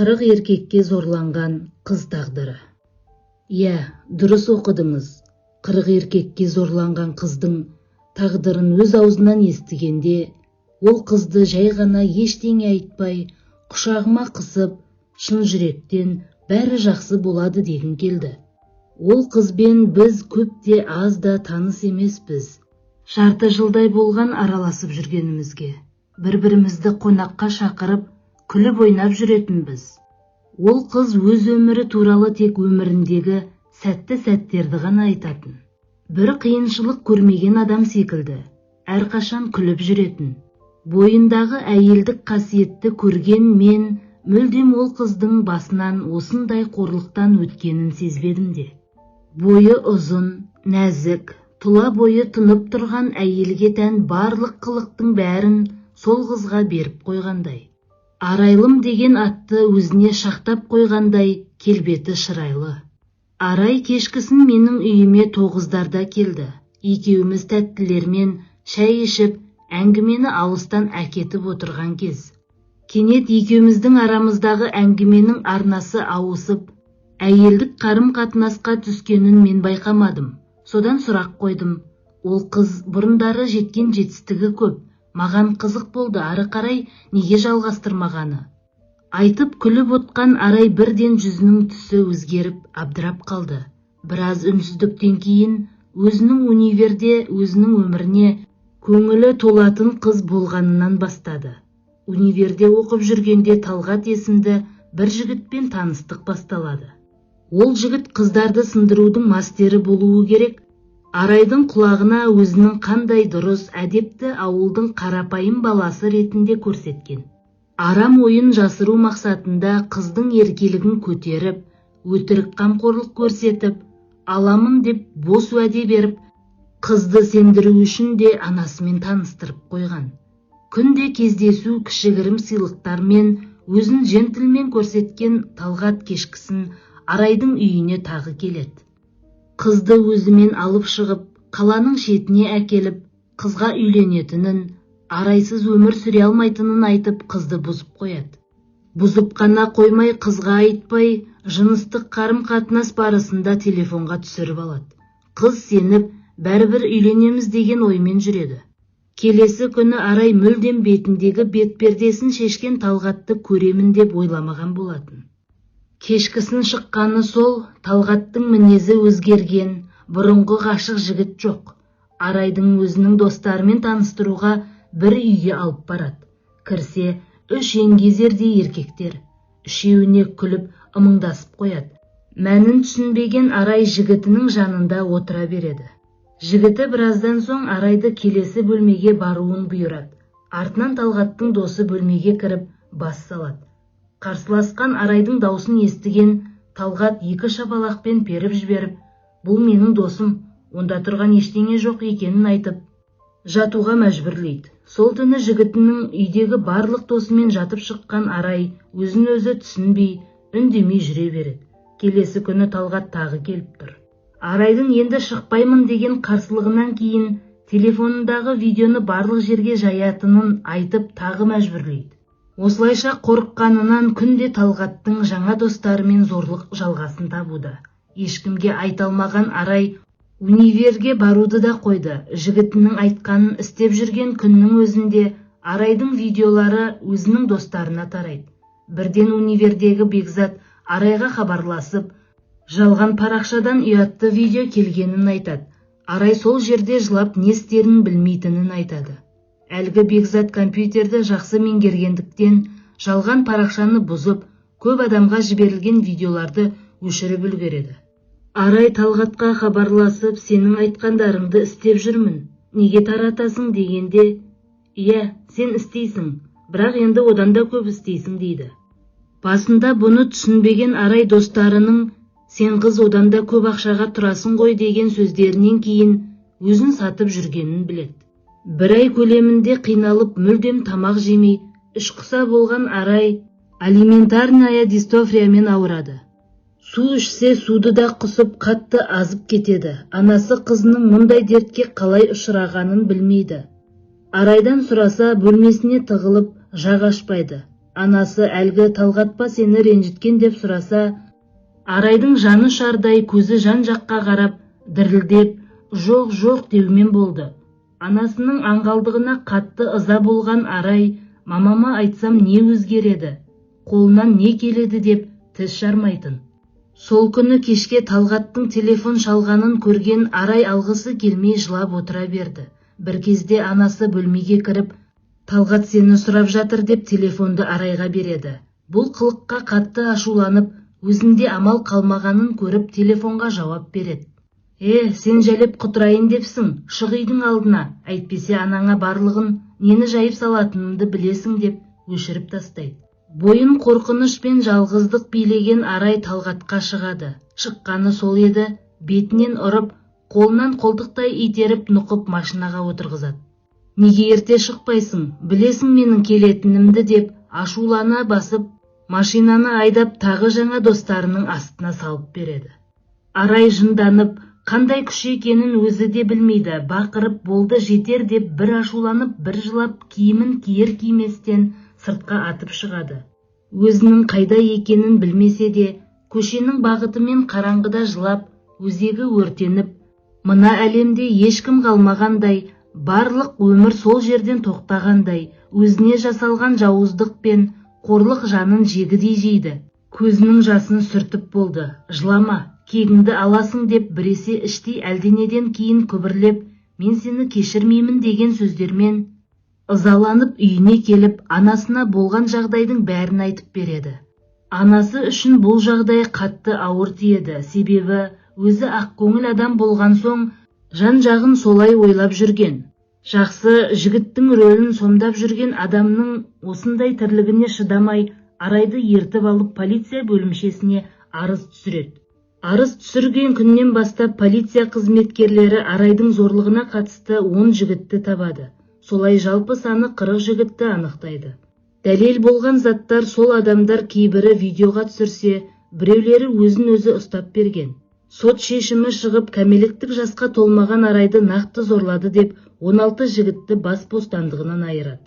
40 еркекке зорланған қыз тағдыры. Иә, дұрыс оқыдыңыз. 40 еркекке зорланған қыздың тағдырын өз аузынан естігенде, ол қызды жай ғана ештеңе айтпай, құшағыма қысып, шын жүректен бәрі жақсы болады дегім келді. Ол қызбен біз көп те, аз да таныс емеспіз. Жарты жылдай болған араласып жүргенімізге. Бір-бірімізді қонаққа шақырып, күліп ойнап жүретінбіз. Ол қыз өз өмірі туралы тек өміріндегі сәтті сәттерді ғана айтатын. Бір қиыншылық көрмеген адам секілді, әрқашан күліп жүретін. Бойындағы әйелдік қасиетті көрген мен мүлдем ол қыздың басынан осындай қорлықтан өткенін сезбедім де. Бойы ұзын, нәзік, тұла бойы тұнып тұрған әйелге тән барлық қылықтың бәрін сол қызға беріп қойғандай. Арайлым деген атты өзіне шақтап қойғандай келбеті шырайлы. Арай кешкісін менің үйіме 9-дарда келді. Екеуміз тәттілермен шай ішіп, әңгімені алыстан әкетіп отырған кез. Кенет екеуміздің арамыздағы әңгіменің арнасы ауысып, әйелдік қарым-қатынасқа түскенін мен байқамадым. Содан сұрақ қойдым. Ол қыз бұрындары жеткен жетістігі көп. Маған қызық болды, ары қарай неге жалғастырмағаны. Айтып күліп отқан Арай бірден жүзінің түсі өзгеріп, абдырап қалды. Біраз үнсіздіктен кейін өзінің универде өзінің өміріне көңілі толатын қыз болғанынан бастады. Универде оқып жүргенде Талғат есімді бір жігітпен таныстық басталады. Ол жігіт қыздарды сындырудың мастері болуы керек. Арайдың құлағына өзінің қандай дұрыс, әдепті ауылдың қарапайым баласы ретінде көрсеткен. Арам ойын жасыру мақсатында қыздың еркелігін көтеріп, өтірік қамқорлық көрсетіп, аламын деп бос уәде беріп, қызды сендіру үшін де анасымен таныстырып қойған. Күнде кездесу, кішігірім сыйлықтармен өзін джентльмен көрсеткен Талғат кешкісін Арайдың үйіне тағы келеді. Қызды өзімен алып шығып, қаланың шетіне әкеліп, қызға үйленетінін, Арайсыз өмір сүре алмайтынын айтып, қызды бұзып қояды. Бұзып қана қоймай, қызға айтпай, жыныстық қарым-қатынас барысында телефонға түсіріп алады. Қыз сеніп, бәрібір үйленеміз деген оймен жүреді. Келесі күні Арай мүлдем бетіндегі бетпердесін шешкен Талғатты көремін деп ойламаған болатын. Кешкісін шыққаны сол, Талғаттың мінезі өзгерген, бұрынғы ғашық жігіт жоқ. Арайдың өзінің достарымен таныстыруға бір үйге алып барады. Кірсе, үш еңгезердей еркектер. Үшеуіне күліп, ымыңдасып қояды. Мәнін түсінбеген Арай жігітінің жанында отыра береді. Жігіті біраздан соң Арайды келесі бөлмеге баруын бұйырады. Артынан Талғаттың досы бөлмеге кіріп, бас салады. Қарсыласқан Арайдың даусын естіген Талғат екі шапалақпен періп жіберіп, бұл менің досым, онда тұрған ештеңе жоқ екенін айтып, жатуға мәжбүрлейді. Сол түні жігітінің үйдегі барлық досымен жатып шыққан Арай өзін өзі түсінбей, үндемей жүре береді. Келесі күні Талғат тағы келіп тұр. Арайдың енді шықпаймын деген қарсылығынан кейін телефонындағы видеоны барлық жерге жаятынын айтып, тағы мәжбүрлейді. Осылайша қорыққанынан күнде Талғаттың жаңа достарымен зорлық жалғасын табуда. Ешкімге айта алмаған Арай универге баруды да қойды. Жігітінің айтқанын істеп жүрген күннің өзінде Арайдың видеолары өзінің достарына тарайды. Бірден универдегі Бекзат Арайға хабарласып, жалған парақшадан ұятты видео келгенін айтады. Арай сол жерде жылап, не істерін білмейтінін айтады. Әлгі Бекзат компьютерді жақсы меңгергендіктен, жалған парақшаны бұзып, көп адамға жіберілген видеоларды өшіріп үлгереді. Арай Талғатқа хабарласып, сенің айтқандарыңды істеп жүрмін, неге таратасың дегенде, иә, сен істейсің, бірақ енді одан да көп істейсің дейді. Басында бұны түсінбеген Арай достарының сен қыз одан да көп ақшаға тұрасың ғой деген сөздерінен кейін өзін сатып жүргенін біледі. Бір ай көлемінде қиналып, мүлдем тамақ жемей, ішқұса болған Арай алиментарная дистофиямен ауырады. Су ішсе, суды да құсып, қатты азып кетеді. Анасы қызының мұндай дертке қалай ұшырағанын білмейді. Арайдан сұраса, бөлмесіне тығылып, жақ ашпайды. Анасы әлгі Талғат па сені ренжіткен деп сұраса, Арайдың жаны ұшардай көзі жан-жаққа қарап, дірілдеп, жоқ, жоқ деумен болды. Анасының аңғалдығына қатты ыза болған Арай, мамама айтсам не өзгереді, қолынан не келеді деп тіс жармайтын. Сол күні кешке Талғаттың телефон шалғанын көрген Арай алғысы келмей жылап отыра берді. Бір кезде анасы бөлмеге кіріп, Талғат сені сұрап жатыр деп телефонды Арайға береді. Бұл қылыққа қатты ашуланып, өзінде амал қалмағанын көріп телефонға жауап береді. Е, сен жәлеп құтырайын депсің, шық үйдің алдына, әйтпесе анаңа барлығын нені жайып салатынымды білесің деп өшіріп тастайды. Бойын қорқыныш пен жалғыздық билеген Арай Талғатқа шығады. Шыққаны сол еді, бетінен ұрып, қолынан қолтықтай итеріп нұқып машинаға отырғызады. Неге ерте шықпайсың, білесің менің келетінімді деп ашулана басып, машинаны айдап тағы жаңа достарының астына салып береді. Арай жынданып, қандай күш екенін өзі де білмейді, бақырып болды жетер деп бір ашуланып, бір жылап киімін киер киместен сыртқа атып шығады. Өзінің қайда екенін білмесе де, көшенің бағытымен қараңғыда жылап, өзегі өртеніп, мына әлемде ешкім қалмағандай, барлық өмір сол жерден тоқтағандай, өзіне жасалған жауыздық пен қорлық жанын жегідей жейді. Көзінің жасын сүртіп болды, жылама, кегіңді аласың деп біресе іштей әлденеден кейін күбірлеп, мен сені кешірмеймін деген сөздермен ызаланып үйіне келіп, анасына болған жағдайдың бәрін айтып береді. Анасы үшін бұл жағдай қатты ауыр тиеді, себебі өзі ақкөңіл адам болған соң жан-жағын солай ойлап жүрген. Жақсы жігіттің рөлін сомдап жүрген адамның осындай тірлігіне шыдамай, Арайды ертіп алып полиция бөлімшесіне арыз түсіреді. Арыз түсірген күннен бастап полиция қызметкерлері Арайдың зорлығына қатысты 10 жігітті табады. Солай жалпы саны 40 жігітті анықтайды. Дәлел болған заттар сол адамдар кейбірі видеоға түсірсе, біреулері өзін-өзі ұстап берген. Сот шешімі шығып, кәмелеттік жасқа толмаған Арайды нақты зорлады деп 16 жігітті бас бостандығынан айырады.